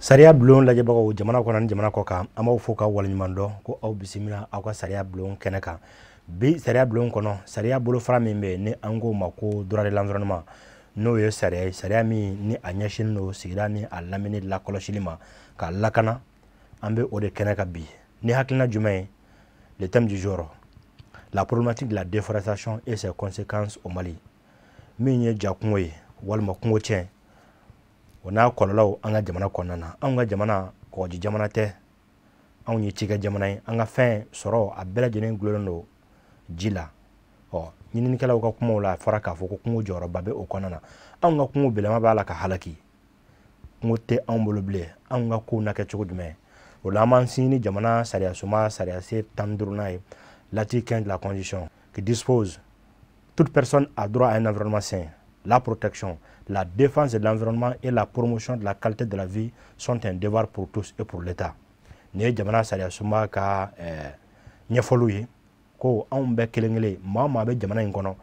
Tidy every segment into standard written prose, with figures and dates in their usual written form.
Sariya bulon lajɛbagaw jamana kɔnɔ ni jamana kɔ kan, an b'aw fo ka waleɲuman dɔn ko aw bisimila aw ka sariya bulon kɛnɛ kan. Bi sariya bulon kɔnɔ, sariya bolofara min bɛ yen ni an k'o ma ko droit de l'environnement, n'o ye sariya ye, sariya min ni a ɲɛsinnen don sigida ni a lamini lakɔlɔsili ma k'a lakana, an bɛ o de kɛnɛ kan bi. Ni hakilina jumɛn ye? Le thème du jour, la problématique de la déforestation et ses conséquences au Mali. Min ye ja kungo ye walima kungo tiɲɛ, o n'a kɔlɔlɔw an ka jamana kɔnɔna na. Anw ka jamana kɔgɔji jamana tɛ, anw ye cikɛ jamana ye, an ka fɛn sɔrɔ a bɛɛ lajɛlen gulonnen don ji la. Ɔ ɲininikɛlaw ka kumaw la, a fɔra k'a fɔ ko kungo jɔyɔrɔba bɛ o kɔnɔna na. Anw ka kungo belema b'a la ka halaki, kungo tɛ anw bolo bilen, anw ka kow na kɛ cogo jumɛn? O la an b'an sin ni jamana sariya suma sariya sen 15nan ye, l'article 15 de la Constitution, qui dispose: toute personne a droit à un environnement sain. La protection, la défense de l'environnement et la promotion de la qualité de la vie sont un devoir pour tous et pour l'État. Nin ye jamana sariya sunba ka ɲɛfɔliw ye ko anw bɛɛ kelen kelen, maa o maa bɛ jamana in kɔnɔ,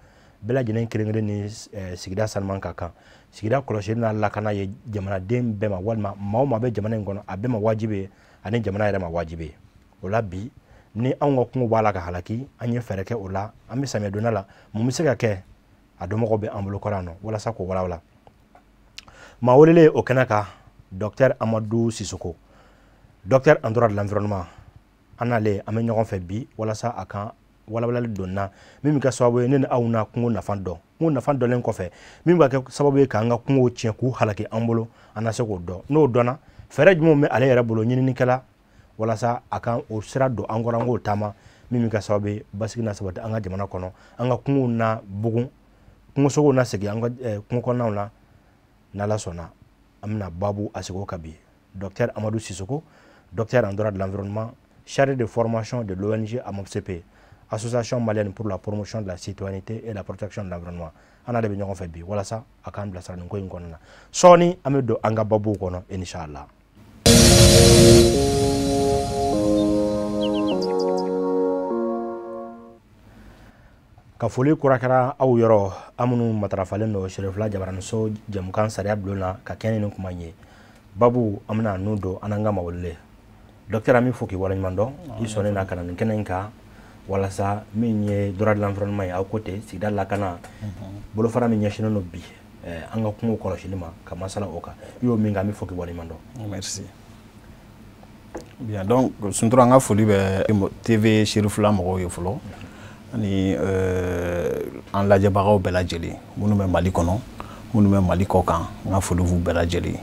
bɛɛ lajɛlen kelen kelen ni sigida sanuman ka kan. Sigida kɔlɔsili n'a lakana ye jamanaden bɛɛ ma, walima maa o maa bɛ jamana in kɔnɔ, a bɛɛ ma wajibi ye, ani jamana yɛrɛ ma wajibi ye. O la bi, ni anw ka kungo b'a la ka halaki, an ye fɛɛrɛ kɛ o la, an bɛ samiya donda la, mun bɛ se ka kɛ? A dɔnbagaw bɛ an bolo kɔrɔ yan nɔ walasa k'o walawala. Maa welelen o kɛnɛ kan, docteur Amadu Sisoko, docteur en droit de l'environnement. An n'ale an bɛ ɲɔgɔn fɛ bi walasa a kan walawalali donna min bɛ kɛ sababu ye ne ni aw na kungo nafa dɔn. Kungo nafa dɔnlen kɔfɛ, min bɛ kɛ sababu ye k'an ka kungo tiɲɛ k'u halaki an bolo, an na se k'o dɔn. N'o dɔnna, fɛɛrɛ jumɛnw bɛ ale yɛrɛ bolo ɲininikɛla walasa a kan o sira don an kɔrɔ, an k'o taama, min bɛ kɛ sababu ye basigi na sabati an ka jamana kɔnɔ, an ka kungow na bugun, kungosogow na segin an ka kungo kɔnɔnaw na. N'Ala sɔnna, an bɛna baabu a sigi o kan bi. Docteur Amadou Sissoko, docteur en droit de l'environnement, chargé de formation de l'ONG AMOPCP, Association malienne pour la promotion de la citoyenneté et la protection de l'environnement. An n'ale bɛ ɲɔgɔn fɛ bi walasa a k'an bilasira nin ko in kɔnɔna na. Sɔɔni an bɛ don an ka baabuw kɔnɔ, inshallah. Ka foli kura kɛra aw yɔrɔ, an minnu matarafalen don Serifila Jabaraniso jɛmukan sariya bulon na ka kɛɲɛ ni kuma in ye. Babu an bɛna nun don an n'an ka mawulile. Docteur, an b'i fo k'i waleɲuman dɔn i sɔnnen na ka na nin kɛnɛ in kan walasa min ye droit de l'environnement ye, aw ko ten, sigida lakana bolofara min ɲɛsinnen don bi an ka kungo kɔlɔsili ma, ka masala o kan. I y'o min kɛ, an b'i fo k'i waleɲuman dɔn. Merci. Bien, donc Suntura, an ka foli bɛ TV Serifila mɔgɔw ye fɔlɔ, ani an lajɛbagaw bɛɛ lajɛlen minnu bɛ Mali kɔnɔ, minnu bɛ Mali kɔ kan, n ka foli b'u bɛɛ lajɛlen.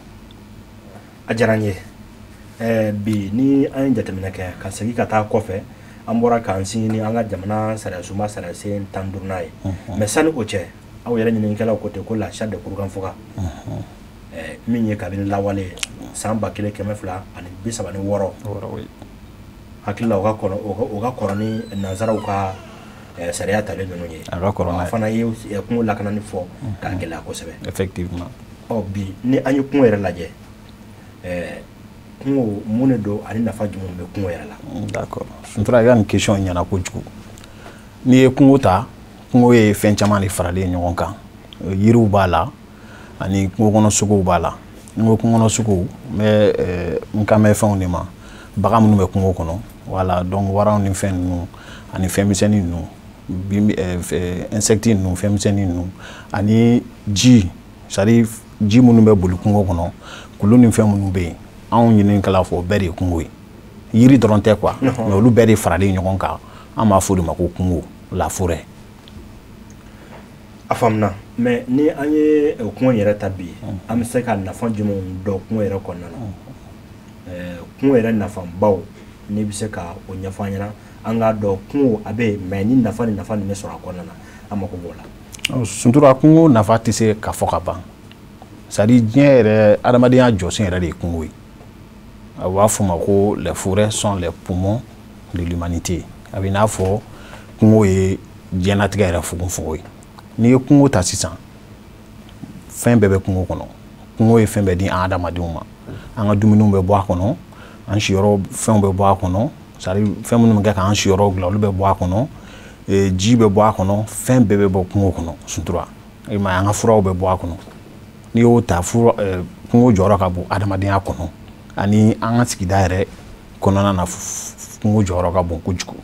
A diyara n ye. Bi ni an ye jateminɛ kɛ ka segin ka taa kɔfɛ, an bɔra k'an sin ni an ka jamana sariya sunba sariya sen 15nan ye. Mais sani o cɛ, aw yɛrɛ ɲininikɛlaw ko ten ko la charte de Kurukanfuga, min ye kabini lawale san 1236, hakili la o ka kɔrɔ, o ka kɔrɔ ni nansaraw ka sariya talen ninnu ye. A ka kɔrɔ n'a ye. A fana ye kungo lakanani fɔ k'a gɛlɛya kosɛbɛ. Effectivement. Ɔ bi ni an ye kungo yɛrɛ lajɛ, kungo mun de don ani nafa jumɛn bɛ kungo yɛrɛ la? D'accord. Suntura, i ka nin question ɲɛna kojugu. N'i ye kungo ta, kungo ye fɛn caman de faralen ɲɔgɔn kan. Yiriw b'a la, ani kungo kɔnɔ sogow b'a la. N ko kungo kɔnɔ sogow, n bɛ n kan bɛ fɛnw de ma, bagan minnu bɛ kungo kɔnɔ, voilà, donc waraw ni fɛn ninnu, ani fɛn misɛnnin ninnu, insectes ninnu, fɛn misɛnnin ninnu, ani ji, c'est à dire ji minnu bɛ boli kungo kɔnɔ, kulu ni fɛn minnu bɛ yen, anw ɲininikɛlaw fɔ o bɛɛ de ye kungo ye. Yiri dɔrɔn tɛ quoi, mais olu bɛɛ de faralen ɲɔgɔn kan, an b'a fɔ o de ma ko kungo, la forêt. A faamuna. Mais ni an ye kungo yɛrɛ ta bi, an bɛ se ka nafa jumɛnw dɔn kungo yɛrɛ kɔnɔna na? Kungo yɛrɛ nafabaw, n'i bɛ se ka o ɲɛfɔ an ɲɛna, an k'a dɔn kungo a bɛ yen, mais ni nafa ni nafa nin bɛ sɔrɔ a kɔnɔna na, an mako b'o la. Suntura, kungo nafa tɛ se ka fɔ ka ban. C'est à dire diɲɛ yɛrɛ, adamadenya jɔsen yɛrɛ de ye kungo ye. A b'a fɔ ma ko les forêts sont les poumons de l'humanité. A bɛ i n'a fɔ kungo ye diɲɛlatigɛ yɛrɛ fogonfogon ye. N'i ye kungo ta sisan, fɛn bɛɛ bɛ kungo kɔnɔ. Kungo ye fɛn bɛɛ di an adamadenw ma. An ka dumuniw bɛ bɔ a kɔnɔ, an siyɔrɔ fɛnw bɛ bɔ a kɔnɔ, c'est à dire fɛn minnu bɛ kɛ k'an siyɔrɔ dilan, olu bɛ bɔ a kɔnɔ, ji bɛ bɔ a kɔnɔ, fɛn bɛɛ bɛ bɔ kungo kɔnɔ. Suntura, i m'a ye, an ka furaw bɛ bɔ a kɔnɔ. N'i y'o ta, fura, kungo jɔyɔrɔ ka bon adamadenya kɔnɔ. Ani an ka sigida yɛrɛ kɔnɔna na, kungo jɔyɔrɔ ka bon kojugu.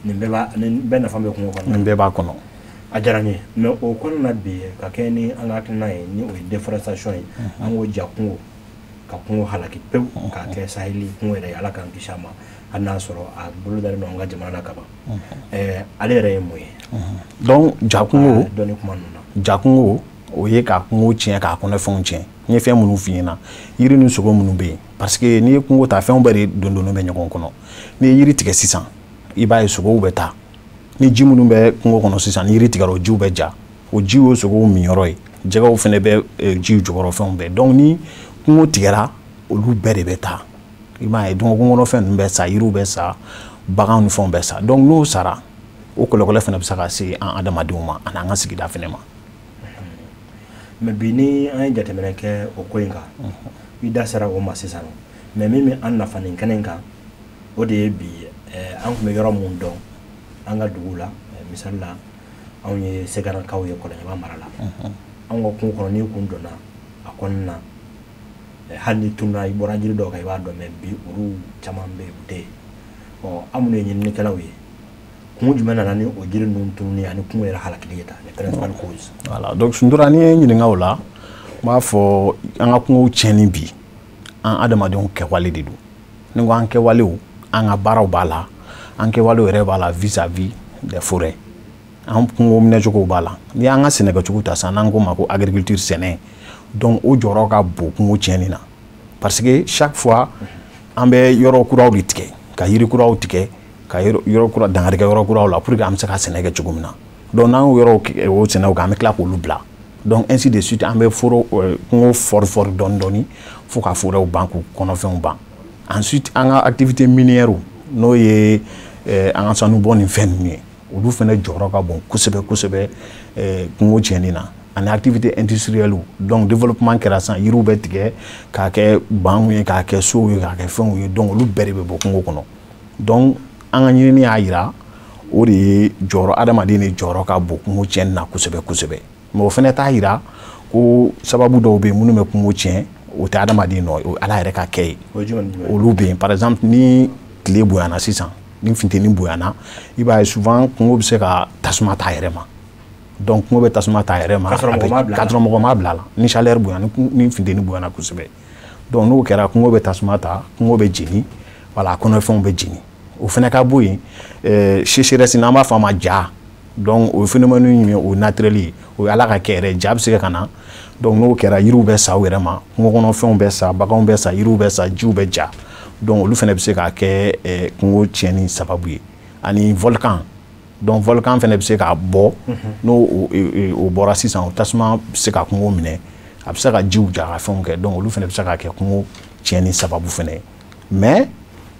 Nin bɛɛ b'a, nin bɛɛ nafa bɛ kungo kɔnɔ. Nin bɛɛ b'a kɔnɔ. A diyara n ye, mais o kɔnɔna na bi, ka kɛ ni an ka hakilina ye, ni o ye déforestation ye, an k'o ja kungo ka kungo halaki pewu k'a kɛ saheli kungo yɛrɛ ye, Ala k'an kisi a ma, hali n'a sɔrɔ a bolo dalen don an ka jamana na kaban. Ale yɛrɛ ye mun ye? Donc jakungo dɔnni kuma ninnu na. Jakungo, o ye ka kungo tiɲɛ, k'a kɔnɔfɛnw tiɲɛ. N ye fɛn minnu f'i ɲɛna, yiri ni sogo minnu bɛ yen, parce que n'i ye kungo ta, fɛnw bɛɛ de don donnen bɛ ɲɔgɔn kɔnɔ. N'i ye yiri tigɛ sisan, i b'a ye sogow bɛ taa. Ni ji minnu bɛ kungo kɔnɔ sisan, ni yiri tigɛra, o jiw bɛ ja, o jiw ye sogow minyɔrɔ ye, jɛgɛw fana bɛ jiw jukɔrɔ, fɛnw bɛɛ. Donc ni kungo tigɛra, olu bɛɛ de bɛ taa, i m'a ye. Donc kungo kɔnɔfɛn ninnu bɛ sa, yiriw bɛ sa, baganw ni fɛnw bɛ sa. Donc n'o sara, o kɔlɔlɔ fana bɛ se ka se an adamadenw ma ani an ka sigida fana ma. Mais bi, ni an ye jateminɛ kɛ o ko in kan, i da sera o ma sisan, mais min bɛ an nafa nin kɛnɛ in kan, o de ye bi an tun bɛ yɔrɔ mun dɔn an ka dugu la. Misali la, anw ye Segarankaw ye Kɔlɔnjɛba mara la. Anw ka kungo kɔnɔ, n'i kun donna a kɔnɔna na, hali ni tununa, i bɔra jiri dɔw kan, i b'a dɔn. Mais bi, olu caman bɛ yen, u tɛ yen. Ɔ, an minnu ye ɲininikɛlaw ye, kun jumɛn nana ni o jiri ninnu tununi ani kungo yɛrɛ halakili ye tan, les principales causes? Voilà, donc Suntura, n'i ye n ɲininka o la, n b'a fɔ an ka kungow tiɲɛni bi, an adamadenw kɛwale de don. Ni n ko an kɛwalew, an ka baaraw b'a la, an kɛwalew yɛrɛ b'a la vis-à-vis des forêts, an kungo minɛcogow b'a la. N'i y'an ka sɛnɛkɛcogo ta sisan, n'an ko ma ko agriculture, sɛnɛ, donc o jɔyɔrɔ ka bon kungo tiɲɛni na, parce que chaque fois an bɛ yɔrɔ kuraw de tigɛ, ka yiri kuraw tigɛ, ka yɔrɔ kura dankari kɛ yɔrɔ kuraw la pour que an bɛ se ka sɛnɛ kɛ cogo min na. Donc n'an y'o yɔrɔw, o sɛnɛw kɛ, an bɛ tila k'olu bila. Donc ainsi de suite, an bɛ foro kungo fɔri fɔri dɔɔni dɔɔni fo ka forêt ban, k'u kɔnɔfɛnw ban. Ensuite, an ka activité minière, n'o ye an ka sanubɔ ni fɛn ninnu ye, olu fana jɔyɔrɔ ka bon kosɛbɛ kosɛbɛ kungo tiɲɛni na, ani activité industrielle. Donc développement kɛra sisan, yiriw bɛ tigɛ k'a kɛ banw ye, k'a kɛ sow ye, k'a kɛ fɛnw ye. Donc olu bɛɛ de bɛ bɔ kungo kɔnɔ. Donc an ka ɲinini y'a yira, o de ye jɔyɔrɔ, adamaden de jɔyɔrɔ ka bon kungo tiɲɛni na kosɛbɛ kosɛbɛ. Mais o fana t'a yira ko sababu dɔw bɛ yen minnu bɛ kungo tiɲɛ, o tɛ adamaden nɔ ye, o ye Ala yɛrɛ ka kɛ ye. Olu bɛ yen, par exemple ni tile bonyana sisan, ni funteni bonyana, i b'a ye souvent kungo bɛ se ka tasuma ta a yɛrɛ ma. Donc kungo bɛ tasuma ta a yɛrɛ ma k'a sɔrɔ mɔgɔ m'a bila la. Ni chaleur bonyana, ni funteni bonyana kosɛbɛ, donc n'o kɛra, kungo bɛ tasuma ta, kungo bɛ jeni, wala a kɔnɔfɛnw bɛ jeni. O fana ka bɔ yen, sécheresse, n'an b'a fɔ a ma ja. Donc o ye phénomène ye, o ye naturel ye, o ye Ala ka kɛ yɛrɛ. Ja bɛ se ka na. Donc n'o kɛra, yiriw bɛ sa u yɛrɛ ma, kungo kɔnɔfɛnw bɛ sa, baganw bɛ sa, yiriw bɛ sa, jiw bɛ ja. Donc olu fana bɛ se ka kɛ kungo tiɲɛni sababu ye. Ani volcan, donc volcan fana bɛ se ka bɔ. N'o o bɔra sisan, o tasuma bɛ se ka kungo minɛ, a bɛ se ka jiw ja, ka fɛnw kɛ. Donc olu fana bɛ se ka kɛ kungo tiɲɛni sababu fana ye. Mais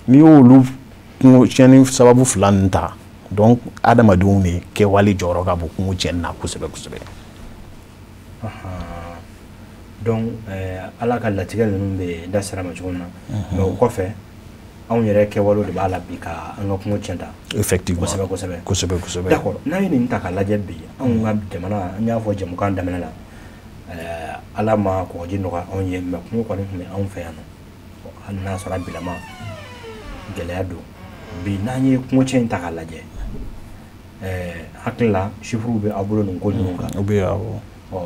n'i y'olu kungo tiɲɛni sababu fila ninnu ta, donc adamadenw de kɛwale jɔyɔrɔ ka bon kungo tiɲɛni na kosɛbɛ kosɛbɛ. Donc Ala ka latigɛ ninnu bɛ da sira ma cogo min na, mais o kɔfɛ, anw yɛrɛ kɛwalew de b'a la bi ka an ka kungo tiɲɛ ta. Effectivement. Kosɛbɛ kosɛbɛ. Kosɛbɛ kosɛbɛ. D'accord, n'an ye nin ta k'a lajɛ bi, anw ka jamana, an y'a fɔ jɛmukan daminɛ la, Ala ma kɔgɔji nɔgɔya anw ye, mais kungo kɔni tun bɛ anw fɛ yan nɔ, hali n'a sɔrɔ a bilama gɛlɛya don. Bi, n'an ye kungo tiɲɛ in ta k'a lajɛ, hakili la chiffres bɛ aw bolo nin ko ninnu kan. O bɛ yen, awɔ. Ɔ,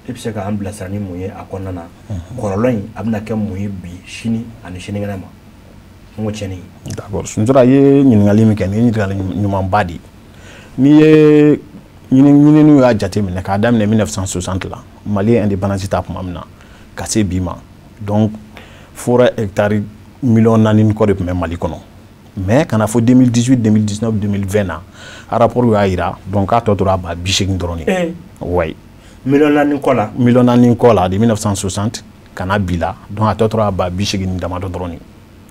e bɛ se k'an bilasira ni mun ye a kɔnɔna na? Kɔlɔlɔ in, a bɛna kɛ mun ye bi, sini ani sinikɛnɛ ma, kungo tiɲɛni? D'accord, Suntura, i ye ɲininkali min kɛ, nin ye ɲininkali ɲumanba de ye. N'i ye ɲininiw y'a jateminɛ, k'a daminɛ 1960 la, Mali ye indépendance ta tuma min na, ka se bi ma, donc forêt hectare 4,5 million ni kɔ de tun bɛ Mali kɔnɔ. Mais ka na fɔ 2018, 2019, 2020 na, rapport y'a yira donc k'a tɔ tora 80 000 dɔrɔn de ye. Ouais. 4,5 million kɔ la. 4,5 million kɔ la, de 1960 ka na bi la, donc a tɔ tora 80 000 damadɔ dɔrɔn de.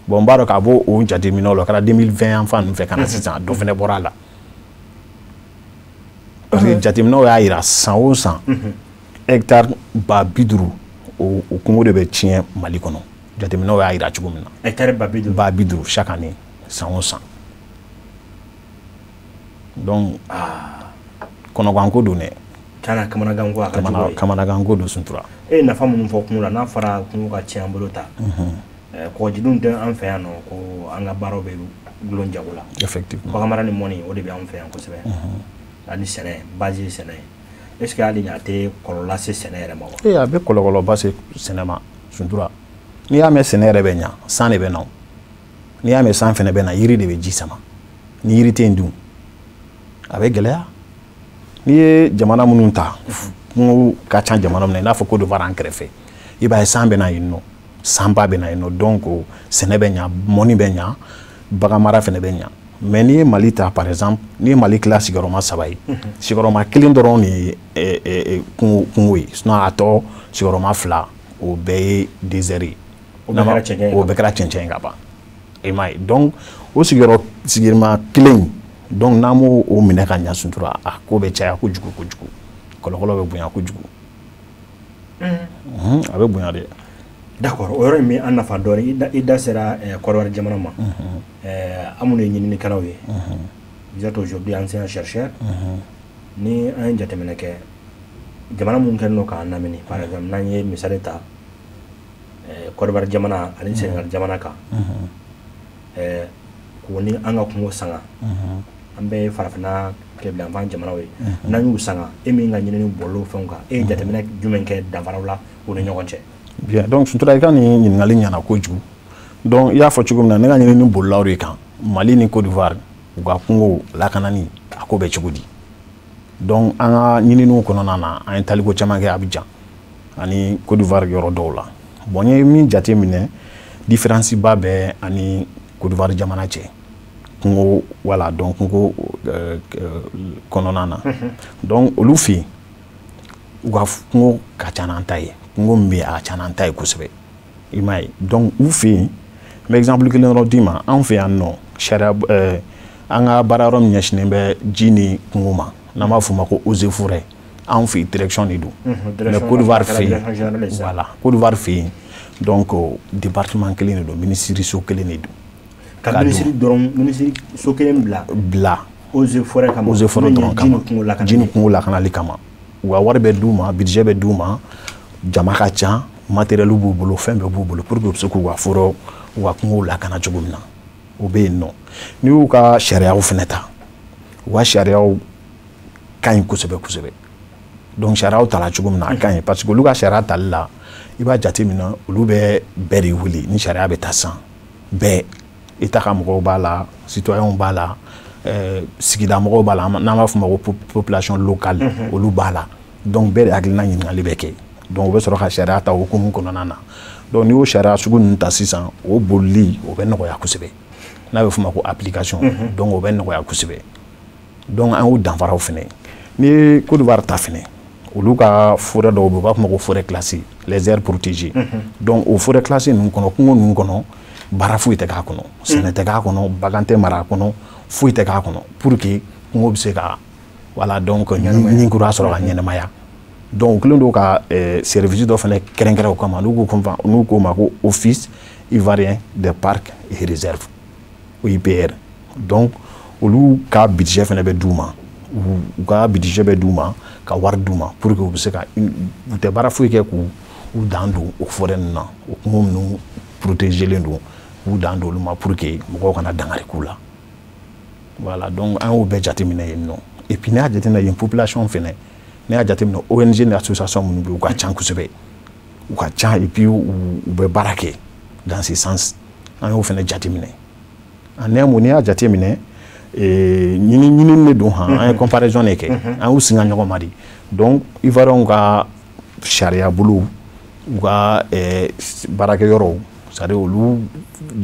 Bon, n b'a dɔn k'a bɔ o jateminɛw la, o kɛra 2020 yan fan ninnu fɛ ka na sisan, dɔ fana bɔra a la, parce que jateminɛw y'a yira, san o san, hectare 50 000, o kungo de bɛ tiɲɛ Mali kɔnɔ, jateminɛw y'a yira cogo min na. Hectare 50 000. 50 000 chaque année, san o san. Donc kɔnɔganko don dɛ. Tiɲɛna, kamanagan ko a ka jugu ye. Kamanagan ko don, Suntura. E ye nafa minnu fɔ kungo la, n'a fɔra kungo ka tiɲɛ an bolo ta, kɔgɔjidenw tɛ an fɛ yan nɔ, ko an ka baaraw bɛ gulon jago la. Baganmara ni mɔni, o de bɛ an fɛ yan kosɛbɛ, ani sɛnɛ, base ye sɛnɛ ye. Est ce que hali a tɛ kɔlɔlɔ lase sɛnɛ yɛrɛ ma wa? Ee, a bɛ kɔlɔlɔba se sɛnɛ ma, Suntura. N'i y'a mɛn sɛnɛ yɛrɛ bɛ ɲa, san de bɛ na o. N'i y'a mɛn san fɛnɛ bɛ na, yiri de bɛ ji sama. Ni yiri tɛ yen dun, a bɛ gɛlɛya. N'i ye jamana minnu ta, kungo ka ca jamana min na, i n'a fɔ Côte d'Ivoire an kɛrɛfɛ, i b'a ye san bɛ na yen nɔ, sanba bɛ na yen nɔ. Donc sɛnɛ bɛ ɲa, mɔni bɛ ɲa, baganmara fɛnɛ bɛ ɲa. Mais n'i ye Mali ta par exemple, n'i ye Mali tila sigiyɔrɔma saba ye, sigiyɔrɔma kelen dɔrɔn de ye kungo ye. Sinon a tɔ sigiyɔrɔma fila, o bɛɛ ye désert ye. O bɛɛ kɛra cɛncɛn ye. O bɛɛ kɛra cɛncɛn ye ka ban, i m'a ye. Donc o sigiyɔrɔma kelen, donc n'an m'o o minɛ ka ɲa, Suntura, a ko bɛ caya kojugu kojugu, kɔlɔlɔ bɛ bonya kojugu. A bɛ bonya dɛ. D'accord, o yɔrɔ in bɛ an nafa dɔɔnin. I da sera Côte d'Ivoire jamana ma. An minnu ye ɲininikɛlaw ye, vous êtes aujourd'hui ancien chercheur, ni an ye jateminɛ kɛ jamana minnu kɛlen don k'an lamini, par exemple n'an ye misali ta Côte d'Ivoire jamana ani Sénégal jamana kan, k'o ni an ka kungo sanga, an bɛɛ ye farafinna tilebinyanfan jamanaw ye, n'an y'u sanga, e min ka ɲinini bɔl'o fɛnw kan, e ye jateminɛ jumɛn kɛ danfaraw la u ni ɲɔgɔn cɛ? Bien, donc Suntura, i ka nin ɲininkali ɲɛna kojugu. Donc i y'a fɔ cogo min na, ne ka ɲinini bolila o de kan, Mali ni Côte d'Ivoire, u ka kungo lakanani a ko bɛ cogo di. Donc an ka ɲininiw kɔnɔna na, an ye taliko caman kɛ Abidjan ani Côte d'Ivoire yɔrɔ dɔw la. Bon, n ye min jate minɛ, différence ba bɛ ani Côte d'Ivoire jamana cɛ kungo, wala donc kungo kɔnɔna na. Donc olu fɛ yen, u ka kungo ka ca n'an ta ye, kungo min bɛ yen, a ka ca n'an ta ye kosɛbɛ, i m'a ye. Donc u fɛ yen, n bɛ exemple kelen dɔrɔn d'i ma. Anw fɛ yan nɔ, sariya an ka baara yɔrɔ min ɲɛsinnen bɛ ji ni kungo ma, n'an b'a f'o ma ko eaux et forêts, anw fɛ yen direction de don. Mais Côte d'Ivoire fɛ yen, voilà, Côte d'Ivoire fɛ yen, donc département kelen de don, minisiri so kelen de don. Ka minisiri dɔrɔn, minisiri so kelen bila. Bila. Eaux et forêts kama. Eaux et forêts dɔrɔn kama, ji ni kungo lakanali kama. U ka wari bɛ d'u ma, budget bɛ d'u ma, jama ka ca, matériel b'u bolo, fɛn bɛɛ b'u bolo pour que u bɛ se k'u ka foro, u ka kungow lakana cogo min na, o bɛ yen nɔ. N'i y'u ka sariyaw fɛnɛ ta, u ka sariyaw ka ɲi kosɛbɛ kosɛbɛ. Donc sariyaw tala cogo min na, a ka ɲi, parce que olu ka sariya tali la, i b'a jate minɛ, olu bɛ bɛɛ de wele. Ni sariya bɛ ta sisan, bɛɛ, État ka mɔgɔw b'a la, citoyenw b'a la, sigida mɔgɔw b'a la, n'an b'a f'o ma ko population locale, olu b'a la. Donc bɛɛ de hakilina ɲininkali bɛ kɛ. Donc u bɛ sɔrɔ ka sariya ta o hukumu kɔnɔna na. Donc n'i y'o sariya sugu ninnu ta sisan, o bolili o bɛ nɔgɔya kosɛbɛ, n'a bɛ f'o ma ko application. Donc o bɛ nɔgɔya kosɛbɛ. Donc an y'o danfaraw fɛnɛ. N'i ye Côte d'Ivoire ta fɛnɛ, olu ka forêt dɔw bɛ yen, u b'a f'o ma ko forêt classée, les aires protégées. Donc o forêt classée ninnu kɔnɔ, kungo ninnu kɔnɔ, baara foyi tɛ k'a kɔnɔ, sɛnɛ tɛ k'a kɔnɔ, bagan tɛ mara a kɔnɔ, foyi tɛ k'a kɔnɔ, pour que kungo bɛ se ka, voilà, donc ɲin kura sɔrɔ ka ɲɛnɛmaya. Donc u kɛlen don ka service dɔ fana kɛrɛnkɛrɛn o kama, n'u k'o ma ko Office ivoirien des parcs et réserves, OIPR. Donc olu ka budget fana bɛ d'u ma, u ka budget bɛ d'u ma, ka wari d'u ma pour que u bɛ se ka, u tɛ baara foyi kɛ, k'u u dan don o forêt ninnu na, o kungo ninnu protégelen don, k'u dan don olu ma pour que mɔgɔw kana dankari k'u la. Voilà, donc an y'o bɛɛ jateminɛ yen nɔ. Et puis n'i y'a jateminɛ yen population fɛnɛ, n'i y'a jateminɛ ONG ni association minnu bɛ yen, u ka ca kosɛbɛ, u ka ca, et puis u bɛ baara kɛ dans ce sens. An y'o fɛnɛ jateminɛ. En un mot, n'i y'a jateminɛ, ɲini ɲinini de don han, an ye comparaison de kɛ, an y'u singa ɲɔgɔn ma de. Donc Ivoirienw ka sariya bolow, u ka baarakɛyɔrɔw, c'est à dire olu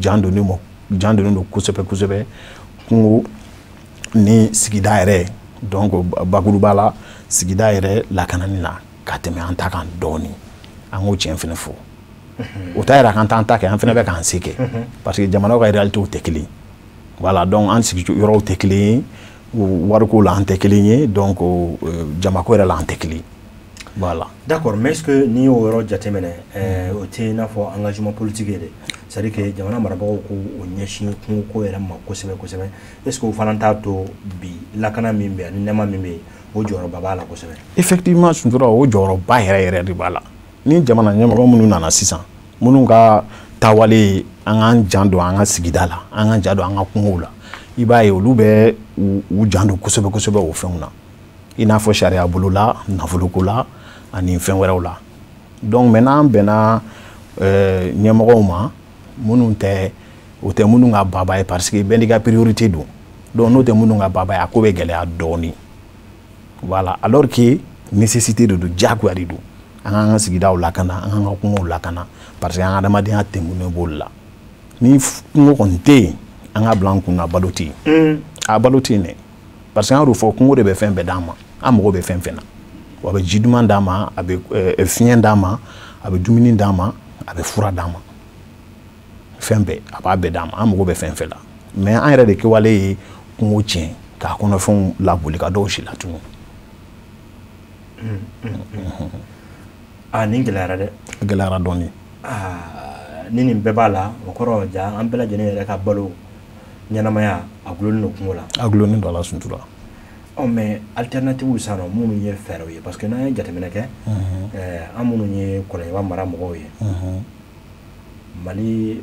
jan donnen ma, jan donnen don kosɛbɛ kosɛbɛ kungo ni sigida yɛrɛ. Donc bakuruba la, sigida yɛrɛ lakanani na ka tɛmɛ an ta kan dɔɔni. An k'o tiɲɛ fɛnɛ fɔ, o t'a yira k'an t'an ta kɛ, an fɛnɛ bɛ k'an se kɛ, parce que jamanaw ka réalité tɛ kelen ye. Voilà, donc an sigi yɔrɔw tɛ kelen ye, wariko la an tɛ kelen ye, donc jamako yɛrɛ la an tɛ kelen ye. Voilà. D'accord, mais est-ce que n'i y'o yɔrɔ jateminɛ, o tɛ i n'a fɔ engagement politique ye dɛ, c'est à dire que jamana marabagaw ko o ɲɛsin kungo ko yɛrɛ ma kosɛbɛ kosɛbɛ, est-ce que o fana t'a to bi lakana min bɛ yen ani nɛɛma min bɛ yen, O jɔyɔrɔba b'a la kosɛbɛ. Effectivement, Suntura, o jɔyɔrɔba yɛrɛ yɛrɛ de b'a la. Ni jamana ɲɛmɔgɔ minnu nana sisan, minnu ka taawale an k'an jan don an ka sigida la, an k'an jan don an ka kungow la, i b'a ye olu bɛ u jan don kosɛbɛ kosɛbɛ o fɛnw na, i n'a fɔ sariya bolo la, nafoloko la ani fɛn wɛrɛw la. Donc maintenant, an bɛnna ɲɛmɔgɔw ma minnu tɛ, o tɛ minnu ka baba ye, parce que bɛɛ n'i ka priorité don. Donc n'o tɛ minnu ka baba ye, a ko bɛ gɛlɛya dɔɔnin. Voilà, alors que nécessité de don, diyagoya de don an k'an ka sigidaw lakana, an k'an ka kungow lakana, parce que an ka adamadenya tɛnkunnen b'olu la. Ni kungo kɔni tɛ yen, an ka bila an kun na, balo tɛ yen. A balo tɛ yen dɛ, parce que an y'o fɔ, kungo de bɛ fɛn bɛɛ d'an ma. An mago bɛ fɛn fɛn na, a bɛ ji duman d'an ma, a bɛ fiɲɛ d'an ma, a bɛ dumuni d'an ma, a bɛ fura d'an ma, fɛn bɛɛ a b'a bɛɛ d'an ma. An mago bɛ fɛn fɛn la, mais an yɛrɛ de kɛwale ye kungo tiɲɛ, k'a kɔnɔfɛnw laboli, ka dɔw si latunu. Aa, nin gɛlɛyara dɛ. Gɛlɛyara dɔɔnin. Aa, ni nin bɛɛ b'a la, o kɔrɔ ja an bɛɛ lajɛlen yɛrɛ ka balo ɲɛnamaya a gulonnen don kungo la. A gulonnen don a la, Suntura. Ɔ, mais alternative san nɔ, minnu ye fɛɛrɛw ye, parce que n'an ye jateminɛ kɛ, an minnu ye Kɔlɔnjɛba mara mɔgɔw ye, Mali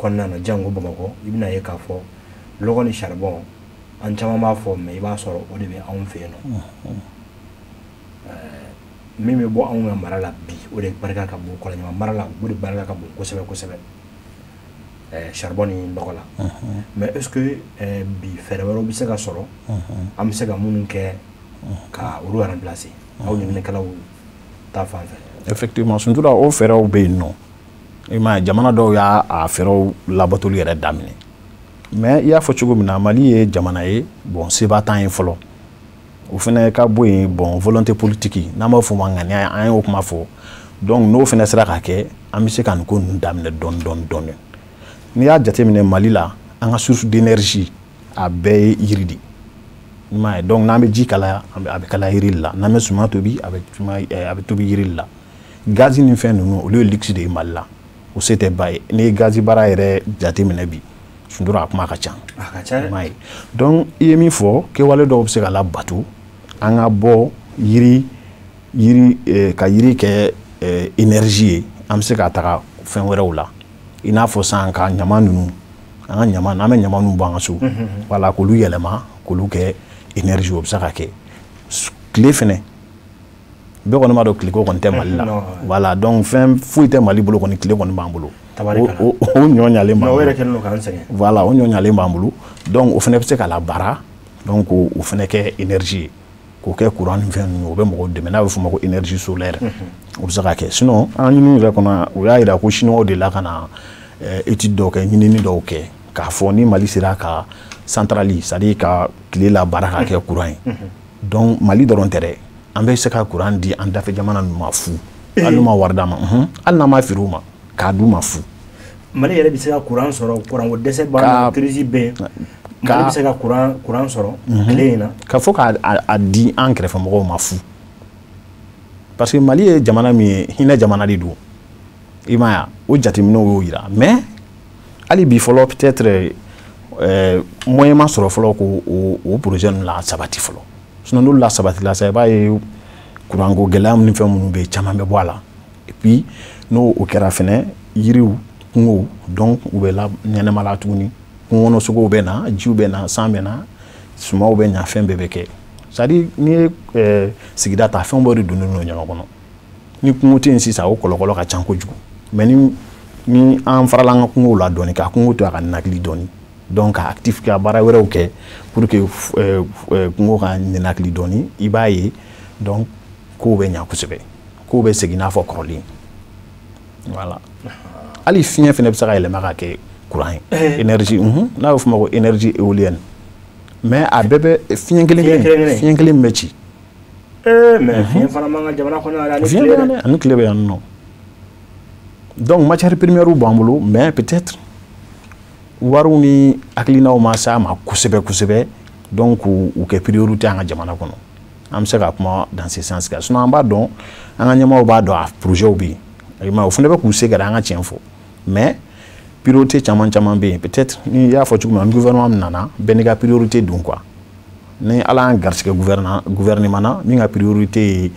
kɔnɔna na, jango Bamakɔ, i bɛna ye k'a fɔ lɔgɔ ni charbon, an caman b'a fɔ, mais i b'a sɔrɔ o de bɛ anw fɛ yen nɔ. Min bɛ bɔ anw ka mara la bi, o de barika ka bon Kɔlɔnjɛba mara la, o de barika ka bon kosɛbɛ kosɛbɛ, charbon ni nɔgɔ la. Mais est ce que bi fɛɛrɛ wɛrɛw bɛ se ka sɔrɔ, an bɛ se ka minnu kɛ ka olu remplacer, aw ɲininikɛlaw ta fan fɛ? Effectivement, Suntura, o fɛɛrɛw bɛ yen nɔ. I m'a ye, jamana dɔw y'a fɛɛrɛw labatoli yɛrɛ daminɛ. Mais i y'a fɔ cogo min na, Mali ye jamana ye, bon, seba t'an ye fɔlɔ. O fana ka bɔ yen, bon, volonté politique, n'an b'a fɔ o ma ŋaniya, an y'o kuma fɔ. Donc n'o fana sera ka kɛ, an bɛ se ka nin ko ninnu daminɛ dɔɔni dɔɔni dɔɔni. N'i y'a jateminɛ, Mali la, an ka source d'énergie a bɛɛ ye yiri de, i m'a ye. Donc n'an bɛ ji kalaya, a bɛ kalaya yiri de la. N'an bɛ suman tobi, a bɛ tobi yiri de la. Gazi ni fɛn ninnu, olu ye luxe de ye Mali la, o se tɛ ba ye. N'i ye gazi baara yɛrɛ jateminɛ bi, Suntura, a kuma ka ca. A ka ca dɛ. I m'a ye. Donc i ye min fɔ, kɛwale dɔw bɛ se ka labato, an ka bɔ yiri ka yiri kɛ énergie ye. An bɛ se ka taga fɛn wɛrɛw la, i n'a fɔ sisan ka ɲama ninnu, an ka ɲama, n'an bɛ ɲama ninnu bɔ an ka so, voilà, k'olu yɛlɛma k'olu kɛ énergie, o bɛ se ka kɛ. Tile fɛnɛ, bɛɛ kɔni b'a dɔn tileko kɔni tɛ Mali la. Voilà, donc fɛn foyi tɛ Mali bolo kɔni, tile kɔni b'an bolo. O ɲɔ ɲalen b'an bolo. O yɛrɛ kɛlen don k'an sɛgɛn. Voilà, o ɲɔ ɲalen b'an bolo. Donc o fɛnɛ bɛ se ka labaara, donc o fɛnɛ kɛ énergie ye, k'o kɛ courant ni fɛn ninnu, o bɛ mɔgɔw dɛmɛ, n'a bɛ f'o ma ko énergie solaire. O bɛ se ka kɛ. Sinon an ɲinini yɛrɛ kɔnɔ, o y'a jira ko chinois de la ka na étude dɔw kɛ, ɲinini dɔw kɛ, k'a fɔ ni Mali sera ka centrale, c'est à dire ka tile labaara ka kɛ courant ye, donc Mali dɔrɔn tɛ dɛ, an bɛ se ka courant di an dafɛ jamana ninnu ma fu, hali n'u ma wari d'an ma, hali n'an ma feere u ma, k'a d'u ma fu. Mali yɛrɛ bɛ se ka courant sɔrɔ, courant ko dɛsɛ b'an na, crise bɛ yen, Mali bɛ se ka courant sɔrɔ tile in na. Ka fɔ k'a di an kɛrɛfɛmɔgɔw ma fu, parce que Mali ye jamana min ye, hinɛ jamana de don, i m'a ye, o jateminɛw y'o jira. Mais hali bi fɔlɔ, peut-être moyen ma sɔrɔ fɔlɔ k'o o projet ninnu la sabati fɔlɔ. Sinon n'olu la sabatila sa, i b'a ye courant ko gɛlɛya ni fɛn minnu bɛ yen, caman bɛ bɔ a la. Et puis n'o o kɛra fɛnɛ, yiriw, kungow, donc u bɛ la ɲɛnɛma la tuguni, kungo kɔnɔ sogow bɛ na, jiw bɛ na, san bɛ na, sumanw bɛ ɲa, fɛn bɛɛ bɛ kɛ. C'est à dire n'i ye sigida ta, fɛn bɛɛ de donnen don ɲɔgɔn kɔnɔ. Ni kungo tɛ yen sisan, o kɔlɔlɔ ka ca kojugu. Mais ni an farala an ka kungow la dɔɔni, ka kungo to a ka ninakili dɔɔni, donc ka actif, ka baara wɛrɛw kɛ pour que kungo ka ninakili dɔɔni, i b'a ye donc kow bɛ ɲa kosɛbɛ, kow bɛ segin n'a fɔ kɔrɔlen. Voilà, hali fiɲɛ fɛnɛ bɛ se ka yɛlɛma ka kɛ courant ye, énergie, n'a bɛ f'o ma ko énergie éolienne. Mais a bɛɛ bɛ fiɲɛ kelen kelen, fiɲɛ kelen bɛ ci. Mais fiɲɛ fana b'an ka jamana kɔnɔ ani tile dɛ. Ani tile bɛ yan nɔ. Donc matière première b'an bolo, mais peut-être wariw ni hakilinaw ma s'a ma kosɛbɛ kosɛbɛ, donc k'u kɛ priorité an ka jamana kɔnɔ. An bɛ se ka kuma dans ce sens kan. Sinon an b'a dɔn, an ka ɲɛmaaw b'a dɔn, a projet bɛ yen, i m'a ye, o fana bɛ k'u se kɛra, an ka tiɲɛ fɔ. Mais priorité caman caman bɛ yen. Peut-être ni i y'a fɔ cogo min na, ni gouvernement min nana, bɛɛ n'i ka priorité don quoi. Ni Ala y'an garisɛgɛ gouvernement na min ka priorité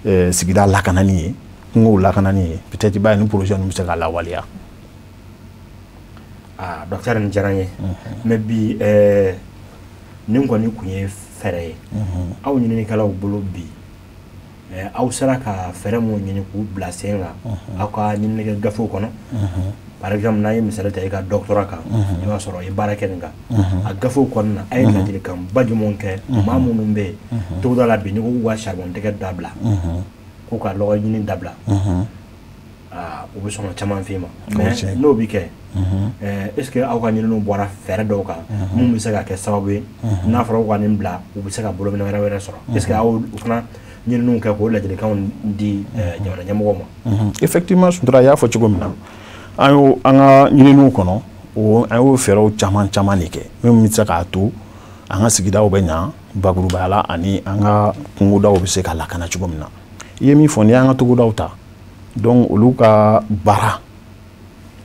ye sigida lakanani ye, kungow lakanani ye, peut-être i b'a ye ni projet ninnu bɛ se ka lawaleya. Aa, docteur, nin diyara n ye. Mais bi nin kɔni tun ye fɛɛrɛ ye aw ɲininikɛlaw bolo. Bi aw sera ka fɛɛrɛ mun ɲini k'u bila sen kan aw ka ɲininikɛ gafew kɔnɔ? Par exemple, n'an ye misali ta i ka doctorat kan, i b'a sɔrɔ i ye baara kɛ nin kan. A gafew kɔnɔna na, a ye ladilikanba jumɛnw kɛ maa minnu bɛ yen togoda la bi, n'i ko k'u ka charbon tigɛ dabila, k'u ka lɔgɔ ɲini dabila, u bɛ sɔn ka caman f'i ma? Mais n'o bɛ kɛ, est ce que aw ka ɲininiw bɔra fɛɛrɛ dɔw kan mun bɛ se ka kɛ sababu ye, n'a fɔra ko ka nin bila, u bɛ se ka bolominɛ wɛrɛ wɛrɛ sɔrɔ? Est ce que aw fana ɲininiw kɛ k'o ladilikanw di jamana ɲɛmɔgɔw ma? Effectivement, Suntura, i y'a fɔ cogo min na, an y'o an ka ɲininiw kɔnɔ, o an y'o fɛɛrɛw caman caman de kɛ min bɛ se k'a to an ka sigidaw bɛ ɲa bakurubaya la, ani an ka kungodaw bɛ se ka lakana cogo min na. I ye min fɔ, n'i y'an ka togodaw ta, donc olu ka baara,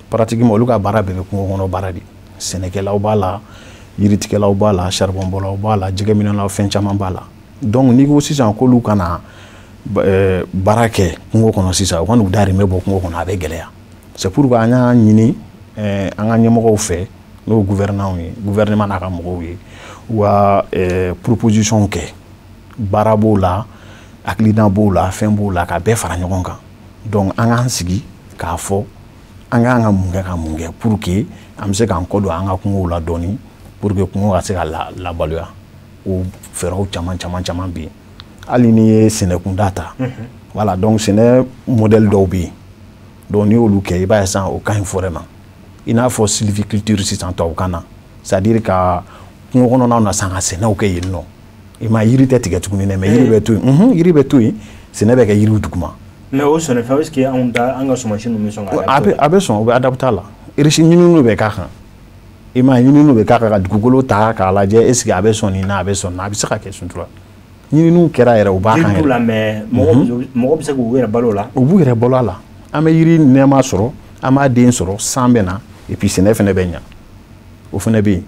pratiquement olu ka baara bɛɛ bɛ kungo kɔnɔ baara de. Sɛnɛkɛlaw b'a la, yiritigɛlaw b'a la, charbon bɔlaw b'a la, jɛgɛminɛlaw, fɛn caman b'a la. Donc n'i ko sisan k'olu kana baara kɛ kungo kɔnɔ sisan, u ka n'u dahirimɛ bɔ kungo kɔnɔ, a bɛ gɛlɛya. C'est pourquoi an y'a ɲini an ka ɲɛmɔgɔw fɛ, n'o ye gouvernants ye, gouvernement n'a ka mɔgɔw ye, u ka proposition kɛ. Baara b'o la, hakilina b'o la, fɛn b'o la, ka bɛɛ fara ɲɔgɔn kan. Donc an k'an sigi k'a fɔ an k'an ka mun kɛ, ka mun kɛ pour que an bɛ se k'an kɔ don an ka kungow la dɔɔni, pour que kungo ka se ka labaloya. O fɛɛrɛw caman caman caman bɛ yen. Hali n'i ye sɛnɛkunda ta, voilà, donc sɛnɛ modèle dɔw bɛ yen. Donc n'i y'olu kɛ, i b'a ye sisan o ka ɲi forêt ma, i n'a fɔ sylviculture sisan tubabukan na, c'est à dire ka kungo kɔnɔnaw na sisan ka sɛnɛw kɛ yen nɔ. I ma yiri tɛ tigɛ tuguni dɛ, mais yiri bɛ to yen, yiri bɛ to yen, sɛnɛ bɛ kɛ yiriw duguma. Mais o sɛnɛfɛn, est ce que anw da an ka sumasi ninnu bɛ sɔn ka A bɛ sɔn, u bɛ adapté a la. Recherche, ɲininiw bɛ k'a kan. I ma ye, ɲininiw bɛ k'a kan ka dugukolo ta k'a lajɛ, est ce que a bɛ sɔn nin na, a bɛ sɔn nin na, a bɛ se ka kɛ. Suntura, ɲininiw kɛra yɛrɛ, u b'a kan yɛrɛ la. Mais mɔgɔ bɛ se k'u yɛrɛ balo o la? U b'u yɛrɛ balo a la. An bɛ yiri nɛɛma sɔrɔ, an b'a den sɔrɔ, san bɛ na, et puis sɛnɛ fɛnɛ bɛ ɲa. O fɛnɛ bɛ yen.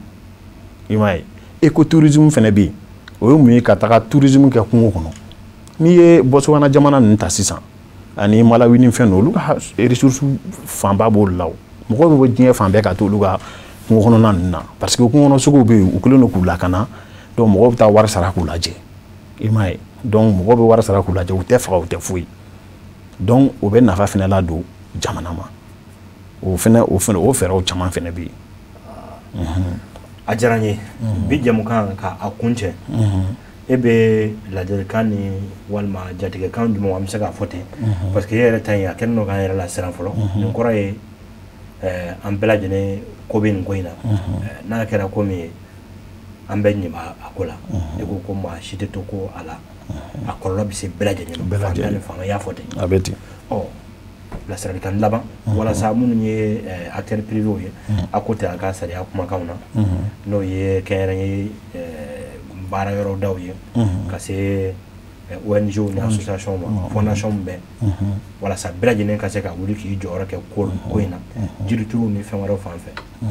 I m'a ye, écotourisme fɛnɛ bɛ yen. O ye mun ye? Ka taga tourisme kɛ kungo kɔnɔ. N'i ye Botswana jamana ninnu ta sisan, ani Malawi ni fɛn ninnu, olu ka ressources fanba b'olu la. O mɔgɔw bɛ bɔ diɲɛ fan bɛɛ ka t'olu ka kungo kɔnɔna ninnu na, parce que kungo kɔnɔ sogow bɛ yen, u kɛlen don k'u lakana. Donc mɔgɔw bɛ taa wari sara k'u lajɛ. I m'a ye, donc mɔgɔw bɛ wari sara k'u lajɛ, u tɛ faga, u tɛ foyi. Donc o bɛ nafa fɛnɛ ladon jamana ma. O fɛnɛ o fɛɛrɛw caman fɛnɛ bɛ yen. A diyara n ye. Bi jamukan ka a kun cɛ, e bɛ ladilikan ni walima jatigɛkan jumɛn, an bɛ se k'a fɔ ten, parce que e yɛrɛ ta in, a kɛlen don k'an yɛrɛ lasiran fɔlɔ. Nin kɔrɔ ye an bɛɛ lajɛlen ko bɛ nin ko in na. N'a kɛra ko min ye, an bɛɛ ɲɛ b'a a ko la. E ko ko maa si tɛ to ko a la, a kɔlɔlɔ bɛ se bɛɛ lajɛlen ma, fantan ni faama, i y'a fɔ ten. A bɛ ten. Ɔ, bilasiralikan laban walasa minnu ye acteurs privés ye, a ko tɛ a ka sariya kumakanw na, n'o ye kɛnyɛrɛye baara yɔrɔ daw ye, ka se ONG ni association ma, fondation bɛɛ, walasa bɛɛ lajɛlen ka se ka wuli k'i jɔyɔrɔ kɛ ko ko in na, jirituru ni fɛn wɛrɛw fan fɛ.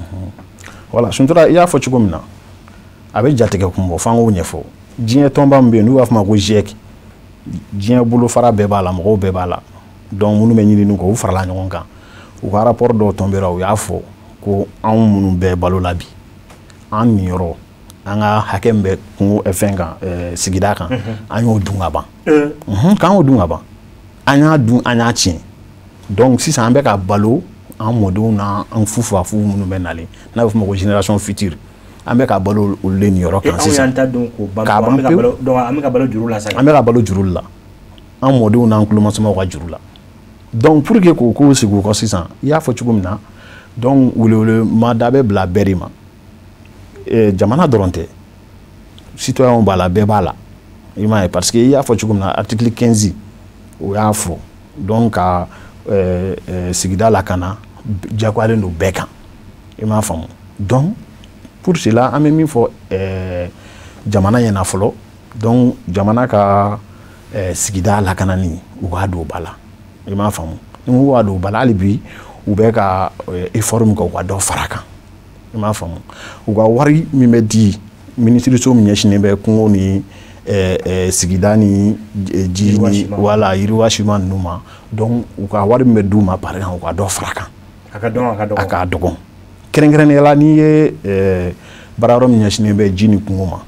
Voilà, Suntura, i y'a fɔ cogo min na, a bɛ jatigɛ kun bɔ f'an k'o ɲɛfɔ. Diɲɛ tɔnba min bɛ yen n'u b'a fɔ ma ko GIEC, diɲɛ bolofara bɛɛ b'a la, mɔgɔw bɛɛ b'a la. Donc minnu bɛ ɲinini kɛ, u farala ɲɔgɔn kan, u ka rapport dɔw tombera, u y'a fɔ ko anw minnu bɛ balo la bi, an niyɔrɔ, an ka hakɛ min bɛ kungo fɛn kan, sigida kan, an y'o dun ka ban, k'an y'o dun ka ban, an y'a dun, an y'a tiɲɛ. Donc sisan an bɛ ka balo an mɔdenw n'an fufafu minnu bɛ nalen, n'a bɛ f'o ma ko génération future, an bɛ ka balo olu de niyɔrɔ kan sisan. Anw y'an ta dun k'o ban. K'a ban pewu. Donc an bɛ ka balo juru la sa. An bɛ ka balo juru la, an mɔdenw n'an tulomasamaw ka juru la. Donc pour que k'o kow segin u kɔ sisan, i y'a fɔ cogo min na, donc welewele da bɛ bila bɛɛ de ma. Jamana dɔrɔn tɛ, citoyen b'a la, bɛɛ b'a la. I m'a ye, parce que i y'a fɔ cogo min na, article 15 o y'a fɔ, donc ka sigida lakana diyagoyalen don bɛɛ kan. I m'a faamu? Donc pour cela, an bɛ min fɔ jamana ɲɛna fɔlɔ, donc jamana ka sigida lakanani, u k'a don ba la. I m'a faamu? Ni u b'a don ba la, hali bi u bɛ ka effort min kɛ, u ka dɔ fara a kan. I m'a faamu? U ka wari min bɛ di minisiriso min ɲɛsinnen bɛ kungo ni sigida ni ji ni voilà yiriwa siman ninnu ma. Donc u ka wari min bɛ d'u ma par exemple, u ka dɔ fara kan. A ka dɔn, a ka dɔgɔ. A ka dɔgɔ. Kɛrɛnkɛrɛnnenya la, n'i ye baara yɔrɔ min ɲɛsinnen bɛ ji ni kungo ma,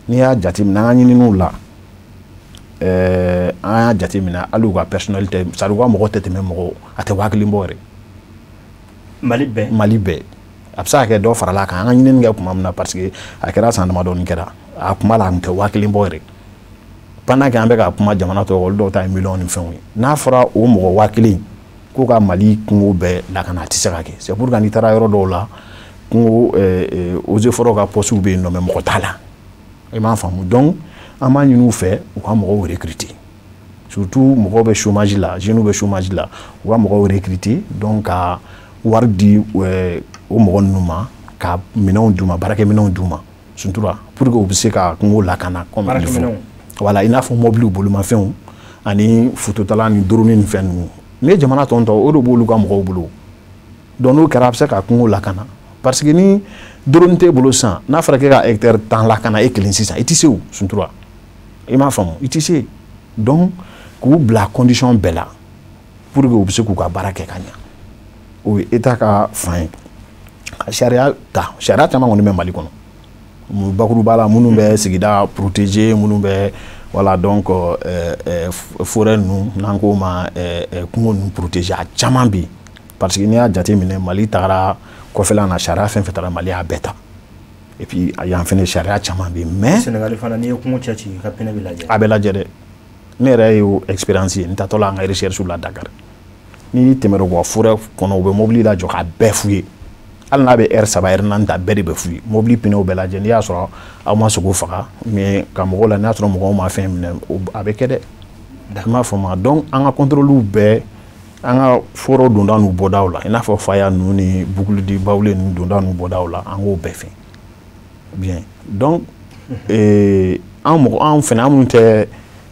n'i y'a jateminɛ an ka ɲininiw la, an y'a jateminɛ hali u ka personnel tɛ, c'est à dire u ka mɔgɔ tɛ tɛmɛ mɔgɔ, a tɛ 1000 bɔ yɛrɛ. Mali bɛɛ. Mali bɛɛ. A bɛ se ka kɛ dɔ farala kan, an ka ɲinini kɛ tuma min na, parce que a kɛra san damadɔni kɛra, a kuma la a tun tɛ 1000 bɔ yɛrɛ. Pendant que an bɛ ka kuma jamana tɔw, olu dɔw ta ye miliyɔn ni fɛnw ye. N'a fɔra o mɔgɔ 1000 k'u ka Mali kungo bɛɛ lakana, a tɛ se ka kɛ. C'est pourquoi n'i taara yɔrɔ dɔw la, kungo eaux et forêts ka postes bɛ yen nɔ, mais mɔgɔ t'a la. I m'a faamu. Donc an b'a ɲini u fɛ u ka mɔgɔw recruter, surtout mɔgɔw bɛ chômage la, jeunes bɛ chômage la, u ka mɔgɔw recruter, donc ka wari di o mɔgɔ ninnu ma, ka minɛnw d'u ma, baarakɛminɛnw d'u ma, surtout pour que u bɛ se ka kungo lakana comme il faut. Voilà, i n'a fɔ mobiliw, bolimafɛnw ani fototala ni drone ni fɛn ninnu. N'i ye jamana tɔ o de b'olu ka mɔgɔw bolo. Donc n'o kɛra, a bɛ se ka kungo lakana, parce que ni drone t'e bolo sisan, n'a fɔra k'e ka hectare 10 lakana e kelen sisan, i tɛ se o, Suntura. I m'a faamu, i tɛ se. Donc k'u bila condition bɛɛ la pour que u bɛ se k'u ka baara kɛ ka ɲa, o ye État ka fan ye. Sariya ta, sariya caman kɔni bɛ Mali kɔnɔ bakuruba la, minnu bɛ sigida protéger, minnu bɛ voilà donc forêt ninnu, n'an k'o ma kungo ninnu protéger, a caman bɛ yen. Parce que n'i y'a jateminɛ, Mali tagara kɔfɛla na, sariya fɛn fɛn taara, Mali y'a bɛɛ ta. Et puis yan fɛnɛ sariya caman bɛ yen, mais Sénégal fana, n'i ye kungo cɛ ci, i ka pinɛ bɛ lajɛ. A bɛ lajɛ dɛ. Ne yɛrɛ y'o expérience ye n taatɔ la an ka recherche la Dakar. N'i tɛmɛra u ka forêt kɔnɔ, u bɛ mobili lajɔ k'a bɛɛ f'u ye. Hali n'a bɛ heure 3, heure 4 ta, bɛɛ de bɛ f'u ye. Mobili pinɛw bɛɛ lajɛ, n'i y'a sɔrɔ aw ma sogo faga, mais ka mɔgɔw la, n'a y'a sɔrɔ mɔgɔw ma fɛn minɛ, a bɛ kɛ dɛ. I m'a faamu. Donc an ka contrôle bɛɛ, an ka foro donda n'u bɔdaw la, i n'a fɔ Faya ninnu ni Boucle du Baoulé ninnu donda n'u bɔdaw la, an k'o bɛɛ fɛn bien. Donc an mɔgɔ, an fɛnɛ, an minnu tɛ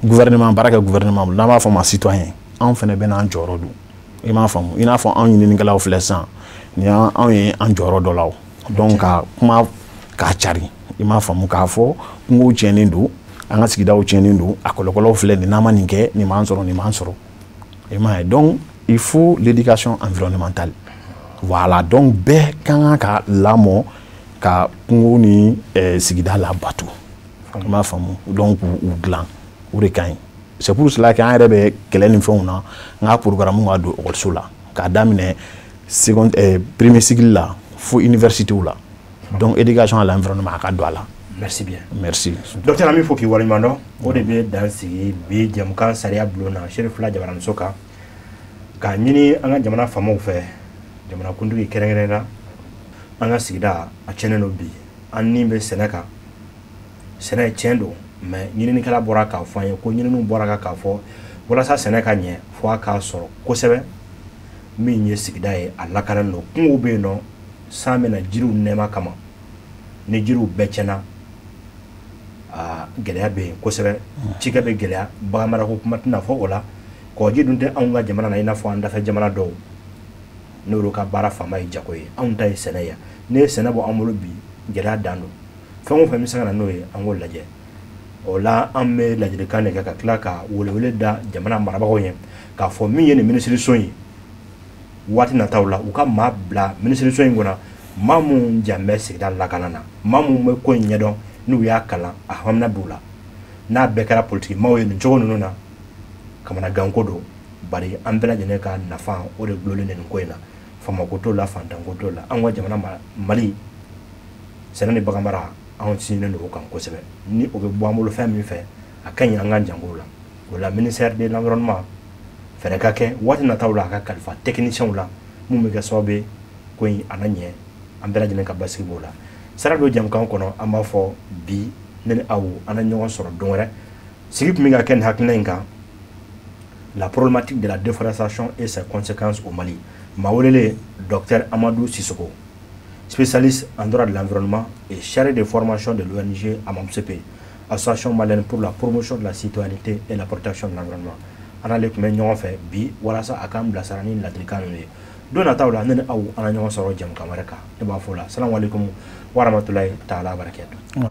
gouvernement baara kɛ gouvernement bolo, n'an b'a fɔ ma citoyen, anw fɛnɛ bɛ n'an jɔyɔrɔ don. I m'a faamu. I n'a fɔ anw ɲininikɛlaw filɛ sisan, nin y'anw ye an jɔyɔrɔ dɔ la o. Donc ka kuma k'a cari, i m'a faamu, k'a fɔ kungow tiɲɛnen don, an ka sigidaw tiɲɛnen don, a kɔlɔlɔw filɛ nin, n'an ma nin kɛ, nin b'an sɔrɔ, nin b'an sɔrɔ. I m'a ye. Donc il faut l'éducation environnementale. Voilà, donc bɛɛ ka kan ka lamɔ ka kungo ni sigida labato. I m'a faamu. Donc k'u dilan, o de ka ɲi. C'est pour cela que an yɛrɛ bɛ kɛlɛ ni fɛnw na, n ka programme ka don ekɔliso la k'a daminɛ second premier cycle la fo université la. Donc éducation à l'environnement a ka don a la. Merci bien. Merci. Docteur, an b'i fo k'i waleɲuman dɔn. O de bɛ dan sigi bi jɛmukan sariya bulon na Seeri fila jabaraninso kan, k'a ɲini an ka jamana faamaw fɛ, jamanakuntigi kɛrɛnkɛrɛnnen na, an ka sigida a tiɲɛnen don bi, an ni bɛ sɛnɛ kan. Sɛnɛ tiɲɛ don, mais ɲininikɛla bɔra k'a fɔ an ye ko ɲininiw bɔra k'a fɔ walasa sɛnɛ ka ɲɛ, fo a k'a sɔrɔ kosɛbɛ min ye sigida ye, a lakananen don. Kungow bɛ yen nɔ, san bɛ na jiriw nɛɛma kama, ni jiriw bɛɛ tiɲɛna, a gɛlɛya bɛ yen kosɛbɛ. Cikɛ bɛ gɛlɛya, baganmarako kuma tɛna fɔ o la. Kɔgɔji dun tɛ anw ka jamana na i n'a fɔ an dafɛ jamana dɔw, n'olu ka baara fanba ye jago ye, anw ta ye sɛnɛ ye. N'i ye sɛnɛ bɔ an bolo bi, gɛlɛya dan don. Fɛn o fɛn bɛ se ka na n'o ye, an k'o lajɛ. O la an bɛ ladilikan de kɛ ka tila ka welewele da jamana marabagaw ye k'a fɔ min ye nin minisiriso in, waati nataw la u ka maa bila minisiriso in kɔnɔ, maa minnu jan bɛ sigida lakana na, maa minnu bɛ ko in ɲɛdɔn, n'u y'a kalan a hamina b'u la. N'a bɛɛ kɛra politiki maaw ye nin cogo ninnu na, kamanaganko don. Bari an bɛɛ lajɛlen ka nafa o de gulonlen nin ko in na. Faamako t'o la, fantanko t'o la. An ka jamana Mali, sɛnɛ ni baganmara, anw sinsinnen don o kan kosɛbɛ. Ni o bɛ bɔ an bolo fɛn min fɛ, a ka ɲi an ka jango la. O la ministère de l'environnement, fɛɛrɛ ka kɛ waati nataw la, a ka kalifa techniciens la mun bɛ kɛ sababu ye ko in a na ɲɛ, an bɛɛ lajɛlen ka basigi b'o la. Sara don jɛmukan kɔnɔ, an b'a fɔ bi ne ni aw an na ɲɔgɔn sɔrɔ don wɛrɛ. Sigi tun bɛ ka kɛ nin hakilina in kan, la problématique de la déforestation et ses conséquences au Mali. Maa welelen, docteur Amadou Sissoko, spécialiste en droit de l'environnement et chargé de formation de l'ONG AMAPCP, Association malienne pour la promotion de la citoyenneté et la protection de l'environnement. An n'ale tun bɛ ɲɔgɔn fɛ bi walasa a k'an bilasira ni ladilikan ninnu ye. Don nataw la, ne ni aw an na ɲɔgɔn sɔrɔ jɛmukan wɛrɛ kan. Ne b'a fɔ o la, salamu aleykum wa rahmatulahi taala wa barakatuh.